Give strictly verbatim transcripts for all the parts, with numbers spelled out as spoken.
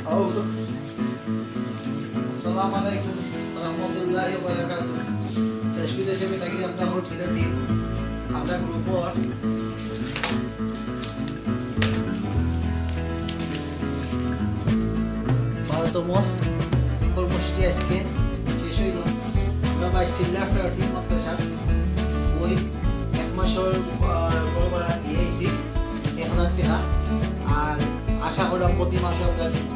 আসসালামু আলাইকুম ওয়া রাহমাতুল্লাহি ওয়া বারাকাতুহু। দেশ বিদেশে আমি থাকি, আমরা অখন সিলেটি, আমরা গ্রুপর বারোতম কর্মসূচি আজকে শেষ অইলো। আমরা বাইশ চিল্লা প্রায় তিন মাদ্রাসা ওই এক মাসর, আহ, ঘর ভাড়া দিয়া আইছি এক হাজার টেকা। আর আশা করলাম প্রতি মাসে আমরা দিব।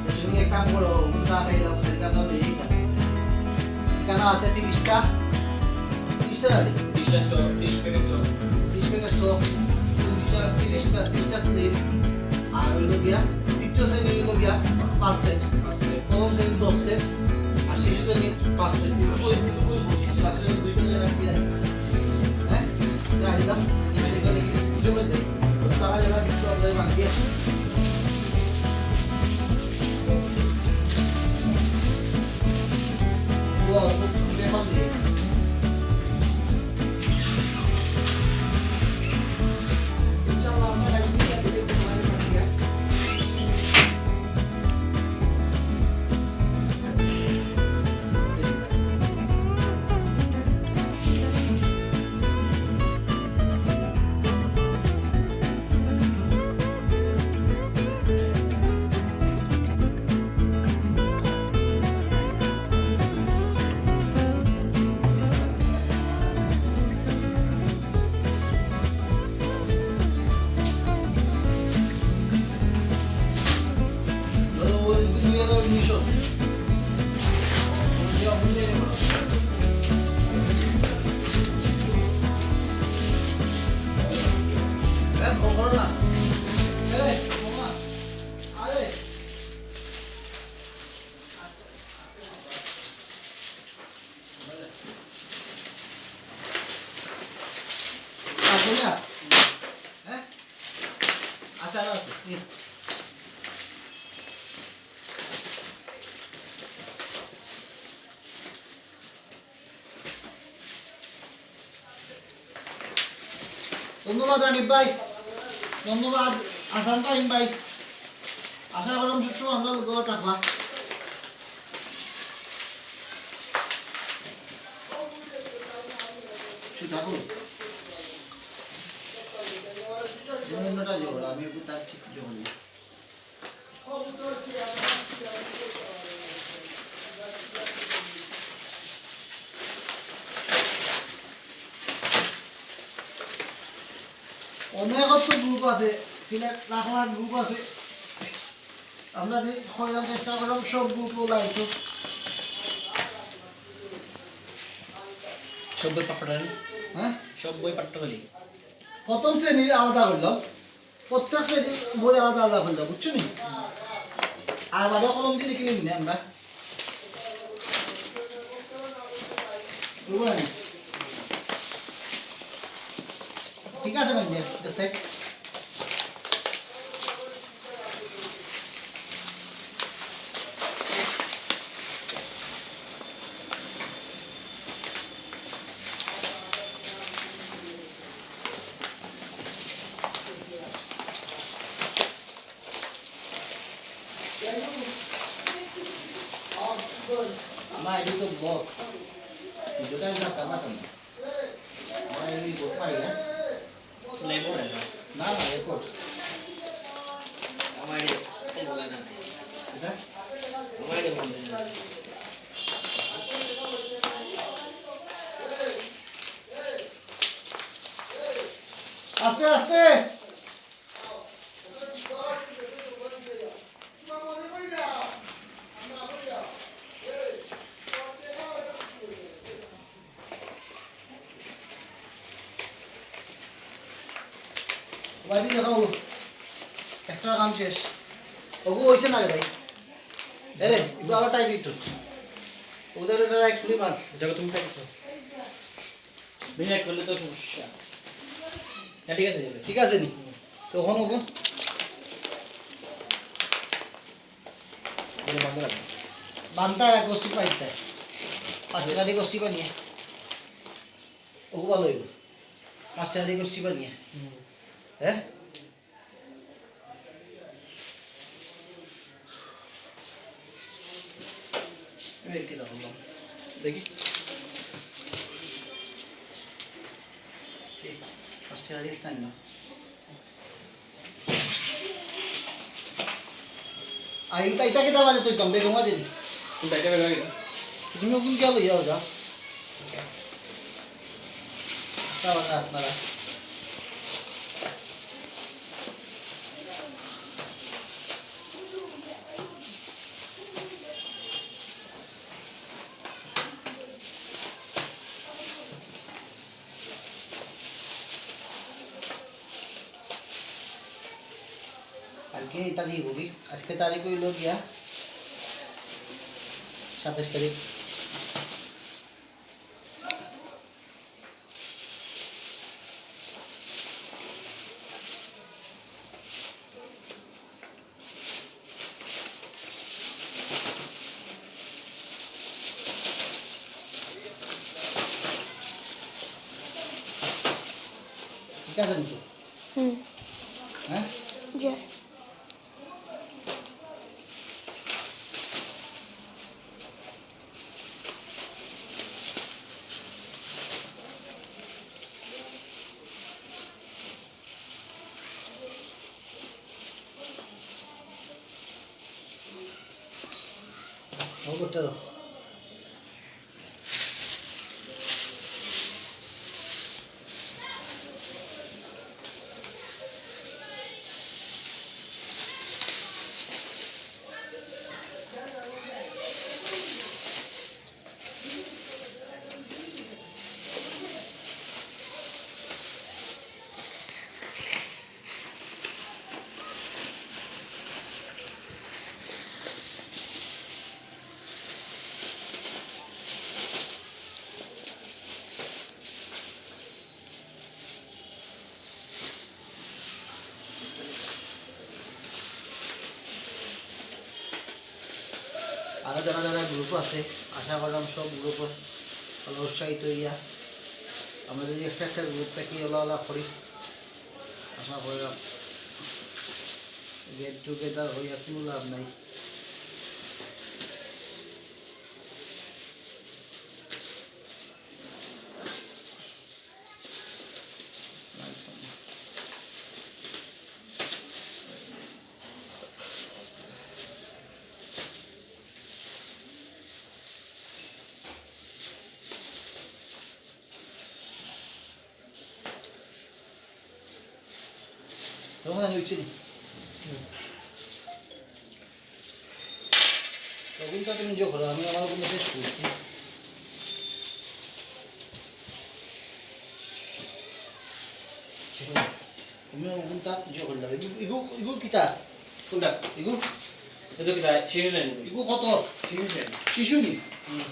এর সঙ্গে এক কাম করো, ওগুলো আটাই দাও, খালি আমরা লইয়া দিতাম। এখানে আছে তিরিশটা, তিরিশটা ডালি। তিরিশটা চপ, তিরিশ প্যাকেট চপ। তিরিশ প্যাকেট চপ, তিরিশটা, তিরিশটা, তিরিশটা স্লিপ। আর হইলো গিয়া, তৃতীয় শ্রেণীর হইলো গিয়া পাঁচ সেট। পাঁচ সেট। প্রথম শ্রেণীর দশ সেট, আর শিশু শ্রেণীর পাঁচ সেট। ওই, ওই, ওই, ওই, পাঁচ সেট, দুইটা জায়গা কি আছে? হ্যাঁ? যা, এটা, এটা, এটা দেখি, বুঝে বুঝে। ওই তারা যারা দিচ্ছে, আমরা বাদ দিয়ে আসি। আচ্ছা, আচ্ছা। ধন্যবাদ হানিফ ভাই, ধন্যবাদ আসান ফাহিম ভাই। আশা করলাম সবসময় আমরা গলা থাকবা। সুতা কই? অন্যটা জোর, আমি একটু তার ঠিক জোর। অনেক তো গ্রুপ আছে, সিলেট লাখ লাখ গ্রুপ আছে। আমরা যে কয়জন চেষ্টা করলাম সব গ্রুপও লাইতো। সব বই পাঠ্য বই। হ্যাঁ? সব বই পাঠ্য বই। প্রথম শ্রেণীর আলাদা করলাম। প্রত্যেক শ্রেণীর বই আলাদা আলাদা করলে, বুঝছো নি? আর বাদে কলম দিয়ে লিখে নিন আমরা। বুঝলেন? ঠিক আছে না, just, just side। আমার আইডি তো ব্লক। ভিডিওটা আমি রাখতে পারতাম না। আমার আইডি ব্লক পারি না। লেবু না। না, না, রেকর্ড। আমার আইডি বলে না। এটা? আমার আইডি বলে না। আস্তে, আস্তে। বাড়ি দেখাও। একটা কাম শেষ। ওগু হইছে না রে ভাই। এরে, একটু আবার টাইপ একটু। ওদের ওটা রাইট খুলি মার। যাবে তুমি টাইপ করো। বিনা করলে তো সমস্যা। হ্যাঁ, ঠিক আছে, যাবে। ঠিক আছে নি? তো ওখানে ওখানে বান্ধা রাখবে। বান্ধা এক গোষ্ঠী পাইতে। পাঁচ টাকা দিয়ে গোষ্ঠী বানিয়ে। ওগু ভালো হইব। পাঁচ টাকা দিয়ে গোষ্ঠী বানিয়ে। হুম। হ্যাঁ? দেখি। ঠিক, পাঁচ টাকা দিয়ে টান না। আর ইটা, ইটা কিতা বাজে তুই কম বেগম আছে নি? ইটা, ইটা বেগম আছে। তুমি ওগুন কে লইয়া যাও? তা বাজে আপনারা। কালকে ইতা দিব কি? আজকে তারিখ অইল গিয়া সাতাইশ তারিখ। ঠিক আছে নি তো? হুম। হ্যাঁ? জি। ও করতে দাও। আরো যারা যারা গ্রুপ আছে, আশা করলাম সব গ্রুপ ভালা উৎসাহিত অইয়া আমরা যদি একটা একটা গ্রুপ থাকি, ওলা ওলা করি, আশা করলাম গেট টুগেদার অইয়া কুনু লাভ নাই। তখন আমি উঠছি নি। তখন তো তুমি ইয়ে করো, আমি আমার ওগুলো শেষ করছি। তুমি ওগুলো তার ইয়ে করলে হবে। ইগু, ইগু, ইগু কিতা? কোনটা? ইগু? এটা কিতা? শিশু শ্রেণী। ইগু কত? শিশু শ্রেণী। শিশু নি? হুম।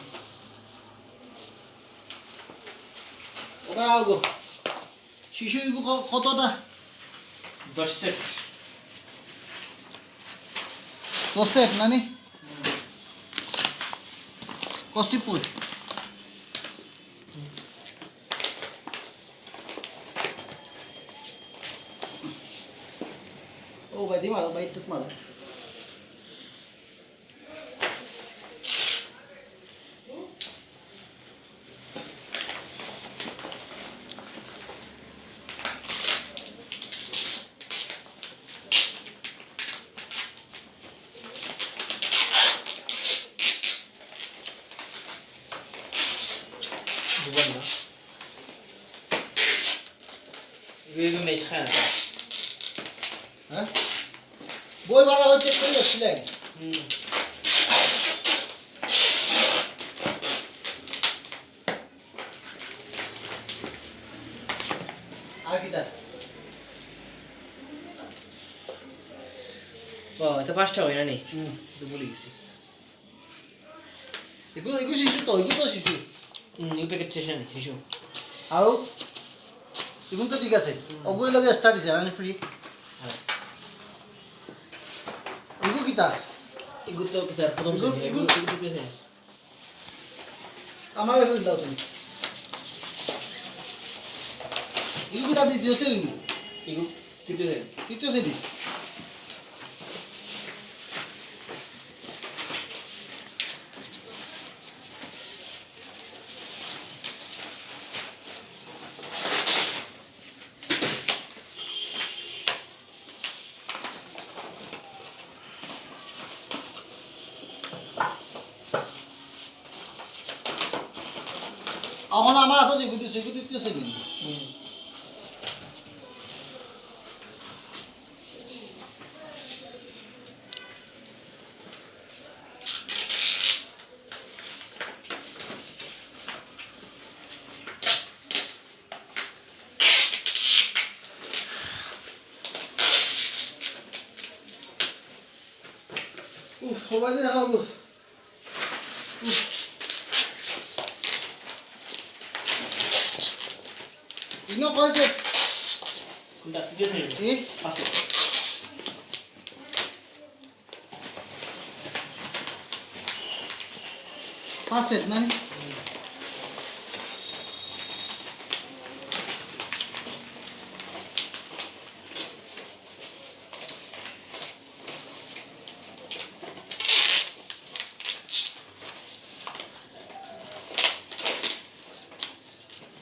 ওটা ওগো। শিশু ইগু ক-, কতটা? দশ সেট। দশ সেট নানি? কষ্টিপুর। ও, বাইদি মারো, বাইদি মারো। বুঝলাম না। এগুলো, এগুলো মেশ খায় না। হ্যাঁ? বই ভালা অইছে, কই যাচ্ছিলেন? হুম। আর কিতা? ও, এটা পাঁচটা হয় না নি? হুম। তো ভুলে গেছি। এগু, এগু শিশু তো, এগু তো শিশু। হুম, এগু প্যাকেট শেষ হয়নি, শিশু। আরো? এগুন তো ঠিক আছে। হুম। ওগুলো লাগে এক্সট্রা দিছে, মানে ফ্রি। হ্যাঁ। এগু কিতা? এগু তো কিতা, প্রথম এগু, শ্রেণী, এগু এগু, এগু ঠিক আছে। আমার কাছে দাও তুমি। এগু কিতা দ্বিতীয় শ্রেণী? এগু তৃতীয় শ্রেণী। তৃতীয় শ্রেণী। অখন আমার আতো দিবি, তুই সিবি দিতেছিস নি? উফ, সবাই দেখাবো। ইনো কইছে। কোনটা? এই যে সাইড। এ? আছে। পাঁচ সেট নাই?